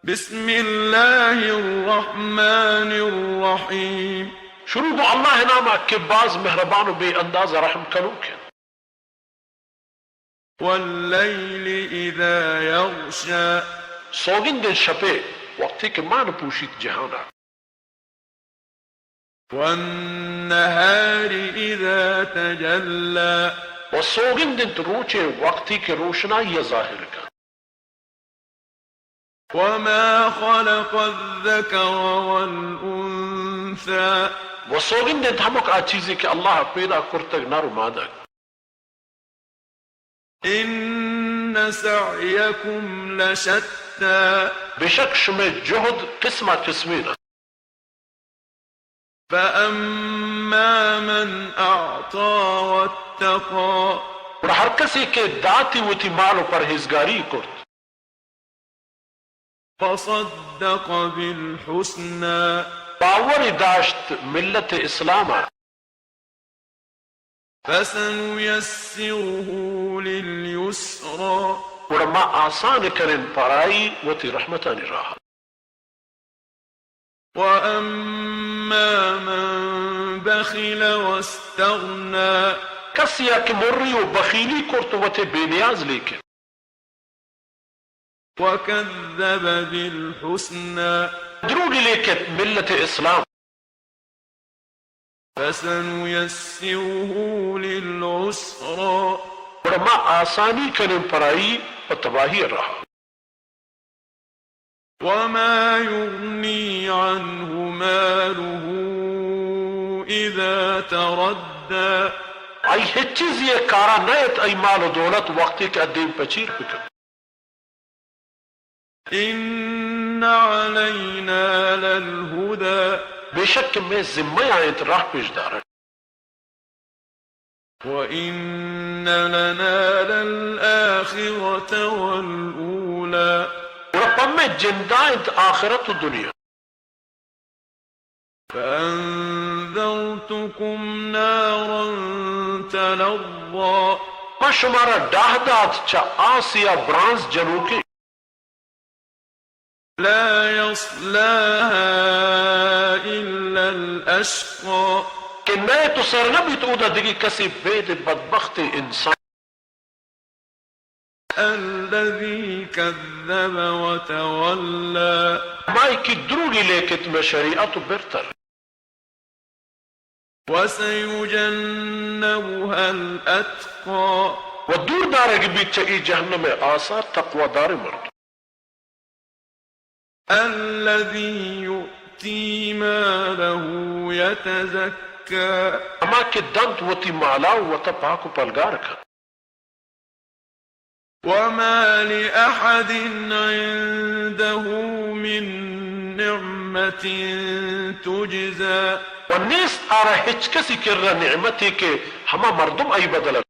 بسم الله الرحمن الرحيم. شروع گوں اللہ ءِ نام ءَ کہ باز مہربان و بے انداز رحم کنوک اِنت. والليل إذا يغشى. سوگند اِنت شپ ءَ وقتے کہ مان پوشیت جہان ءَ. والنهار إذا تجلى. و سوگند اِنت روچ ءَ وقتے کہ روشنائی ءَ ظاہر کنت. وما خلق الذكر والأنثى. و سوگند اِنت ہمک آ چیزے کہ اللہ ءَ پیدا کرتگ نر و مادگ. إن سعيكم لشتى. بے شک شمئے جہد قسم ءَ قسمیں اِنت. فأما من أعطى واتقى. گڑا ہر کسے کہ داتی وتی مال و پرہیزگاری کرت. وصدق بالحسنى. باوری داشت ملت اسلام ءَ. فسنيسره لليسرى. گڑا ما آسان کنیں پرائی وتی رحمتانی راہ. وأما من بخل واستغنى. کسے ءَ کہ مری و بخیلی کرت و وت ءَ بے نیاز لیکت. وكذب بالحسنى. دروگی لیکت ملت اسلام. فسنيسره للعسرى. گڑا ما آسانی کنیں پرائی پہ تباہی ءِ راہ. وما يغني عنه ماله إذا تردى. آئی ہچ چیزے ءَ کار ءَ نئیت آئی مال و دولت وقتے کہ آ دیم پہ چیر بکنت. إن علينا للهدى. بے شک کہ مئے ذمہ ءَ اِنت راہ پیش دارگ. وإن لنا للآخرة والأولى. گڑا پہ مئے جند ءَ اِنت آخرت و دنیا. فأنذرتكم نارا تلظى. ما شمارا ڈاہ دات چہ آسے ءَ برانز جنوکیں. لا يصلاها إلا الأشقى. کہ نئیت و سر نہ بیت اودا دگہ کسے بید بدبختیں انسان. الذي كذب وتولى. ہمائی کہ دروگی لیکت مئے شریعت و برتر. وسيجنبها الأتقى. و دور دارگ بیت چہ اے جہنم ءِ آس ءَ تقوی داریں مردم. الذي يؤتي ماله يتزكى. ہما کہ دنت وتی مال ءَ و وت ءَ پاک و پلگار کنت. وما لأحد عنده من نعمة تجزى. و نیست آ را ہچ کسی کرا نعمتے کہ ہما مردم آئی بدل ءَ.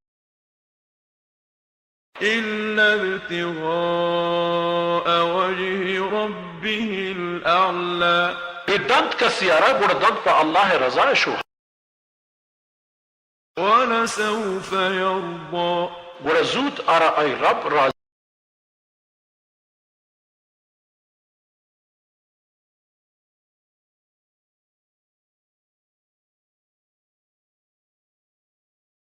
إلا ابتغاء وجه ربه الأعلى. اے دنت کسی ءَ را گڑا دنت پہ اللہ ءِ رضا ءِ شوہاز. ولسوف يرضى. گڑا زوت آ را آئی رب راضی